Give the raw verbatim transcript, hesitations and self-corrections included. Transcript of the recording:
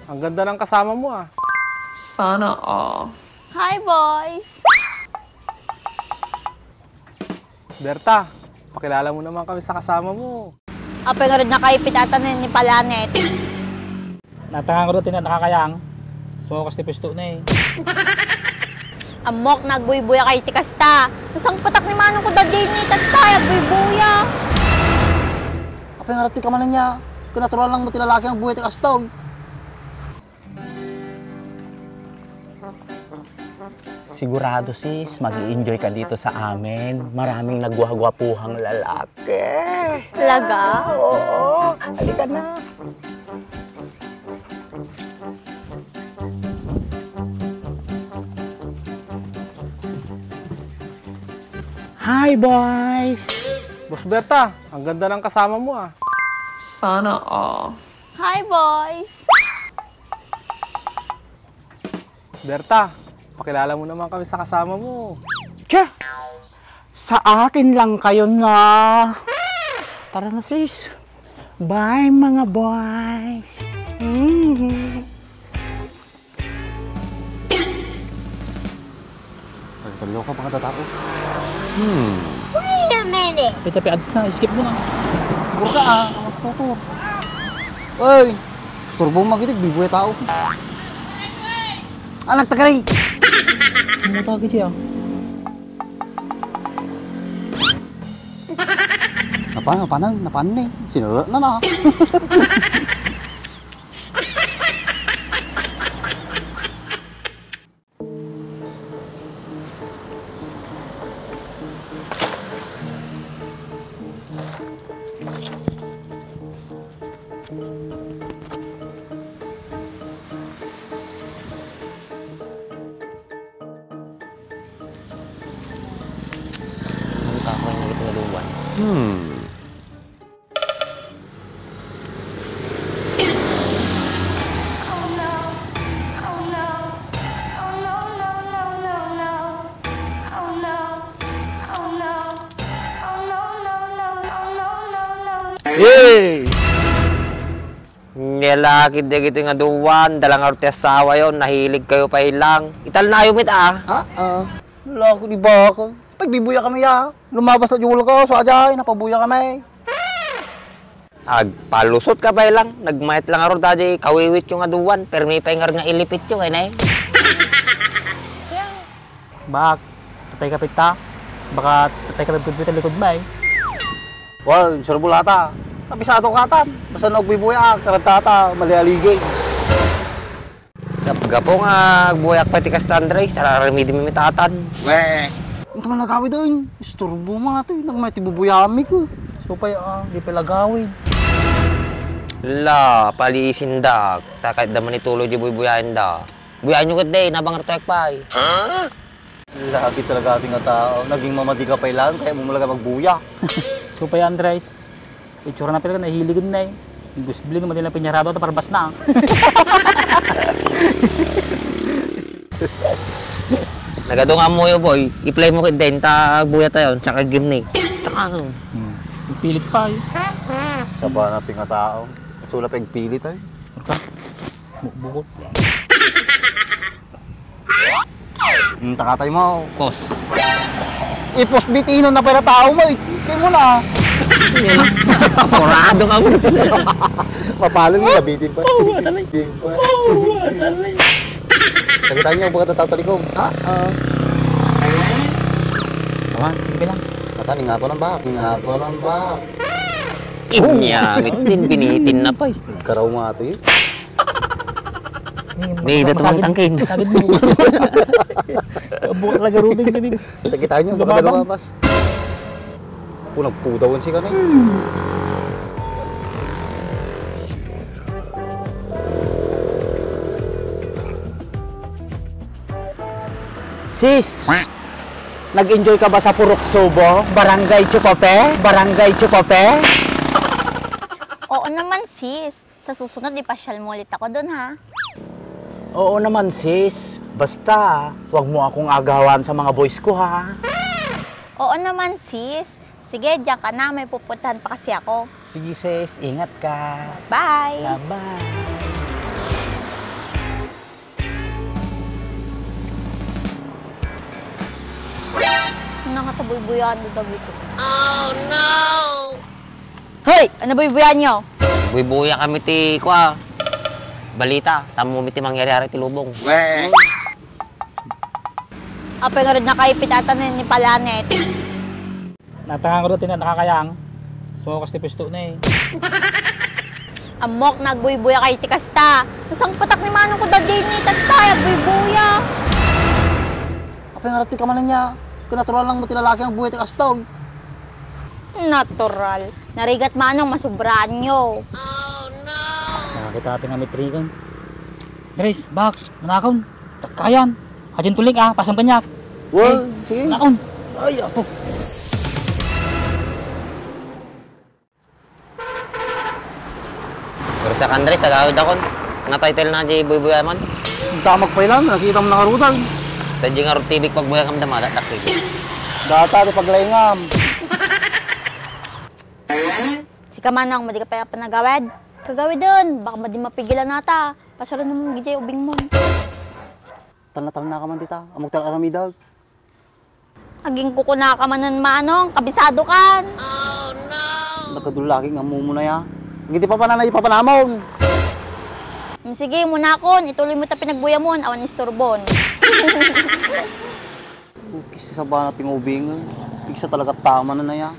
Ang ganda ng kasama mo, ah. Sana all. Hi, boys! Berta, pakilala mo naman kami sa kasama mo. Apay nga rod nakaipit ata ni, ni Palanet. Natangan ko dati na nakakayang. Sumukas ti puesto na eh. Ammok, nagbuybuya kayo ti kasta. Nasangpetak ni manong ko dadi ni tatay, agbuybuya. Apay nga rod ti kamanan niya? Kinatural lang mo ti lalaki ang buya ti kasta, oy. Sigurado, sis, mag-i-enjoy ka dito sa amin. Maraming nagwagwapuhang lalaki. Talaga? Oo. Halika na. Hi, boys! Boss Berta, ang ganda ng kasama mo, ah. Sana all. Hi, boys! Berta, pakilala mo naman kami sa kasama mo. Tsa! Sa akin lang kayo na. Tara na, sis. Bye, mga boys. Mm. Nagkaloka pa kada tao. Hmm. Wait a minute. Pita pi ads na, skip mo na. Gurka, ah, ang matututo. Oy, istorbo mo, magitig, bibuya tao. Anak, tagaray! Ano tawag ito, ah? Napan, napanang, napan ni. Sinula na na. Ang kahoy na ito nga duwan. Hmm. Hey! Nia la ketdi dagitoy nga duwan, dala ngarud ti asawayo, nahilig kayo pay lang. Italnayo met, ah. Ah, ah. Lako di baka. Pagbibuya kami, ah. Lumabas na jul ko, so ajay, napabuya kami. Agpalusot ka pay lang, nagmayat lang ngarud ta di kawiwityo nga duwan, permi pay ngarud nga ilipityo, kay nay. Bak, tatay ka pita. Baka tatay ka pita likod may. Wow, insurbulata. Kapisado ka tan. Basta no agbibuya, karantata, malialigay. Gap-gapo nga agbuyak pay ti kasta, Andres, araramidmi met atan. Weh. Ang kaman nagawid, oy. Isturbo mo nga to, eh. Nagmay ti bubuyami ko. Supay, ah, di pala gawid. La, paliisindak. Ta kahit da man ituloy di buybuyaenda. Buyaen nyo ket, day, nabangar tayak pay. Lagi talaga ating nga tao. Naging mamadi ka pay lang, kaya mo talaga magbuya. Supay, Andres. Itsura na pala, nahiligin na eh. Imposible nga madi na pinyarado at parbas na. Nagado nga mo yo, boy. I-play mo kit den, ta buya tayo, sa kagirni. Taka. Hmm. Pilit pa eh. Saba na pingatao. Sula pa yung pilit ay. Bukbukot. Hmm, takatay mo. Pos. Ipos bitino na pala tao mo, eh. Kaya mo na. Kurado ka mo. Mapalong yung nabitin pa. Oo, adalay. Di ba? Oo, adalay. Nakita niyo, baga tataw talikog. Ah, ah. Tama, sige lang. Mata, ningato lang ba? Ningato lang ba? Inya, mitin, binitin na pa eh. Karaw nga ito eh. Ni, ni, datong ang tangkin. Sagid mo. Buka lagaruting ka din. Kita niyo, baka lumabas. Punagpudawan si kanay. Sis, nag-enjoy ka ba sa Purok Subo, Barangay Chupape? Barangay Chupape? Oo naman, sis. Sa susunod, ipasyal mo ulit ako dun, ha? Oo naman, sis. Basta, wag mo akong agawan sa mga boys ko, ha? Oo naman, sis. Sige, diyan ka na. May pupuntahan pa kasi ako. Sige, sis. Ingat ka. Bye! Bye-bye. Nga ta buybuyan dagito. Hoy! Ano buybuyan nyo? Buybuya kami ti, kua, balita. Tammo mi ti mangyayari ti lubong. Apay nga rod nakaipit ata ni, ni Palanet. Natangan ko dati na nakakayang. Sumukas ti pwesto na eh. Ammok, nagbuybuya kay ti kasta. Nasangpetak ni Manong ko dadi ni tatay, agbuybuya. Apay nga rod ti kamanan niya? Kinatural lang mo ti lalaki nga agbuya ti kasta, oy. Natural. Narigat Manong, masubraan nyo. Nakakita natin nga metrikan. Dres, bak, manakon. Tsakayan. Ajin tuling ah, pasam kaniak. Well, sige. Manakon. Ay, apo. Pero sa Andres, agawid akon. Nga title na di buybuya man. Ang tamag pa ilan, nakita mo nakarutan. Tadji nga rod T V pagbuya kam dama, dakdak T V. Data, di paglaingam. Sika Manong, madi ka pay a panagawid? Kagawiden, baka madi mapigilan nata. Pasaran mo gijay ubing mo. Talna-talna ka man dita, amok tal aramidag. Aging kukuna ka manen Manong, kabisado kan. Nagkadullaki nga mumuna ya. Agiti papanana, ipapanamon. Mm, sige, munakon, ituloy mo ta pinagbuyamon, awan isturbon. Kis sabana ti ngubing. Igsa talaga tama na ya.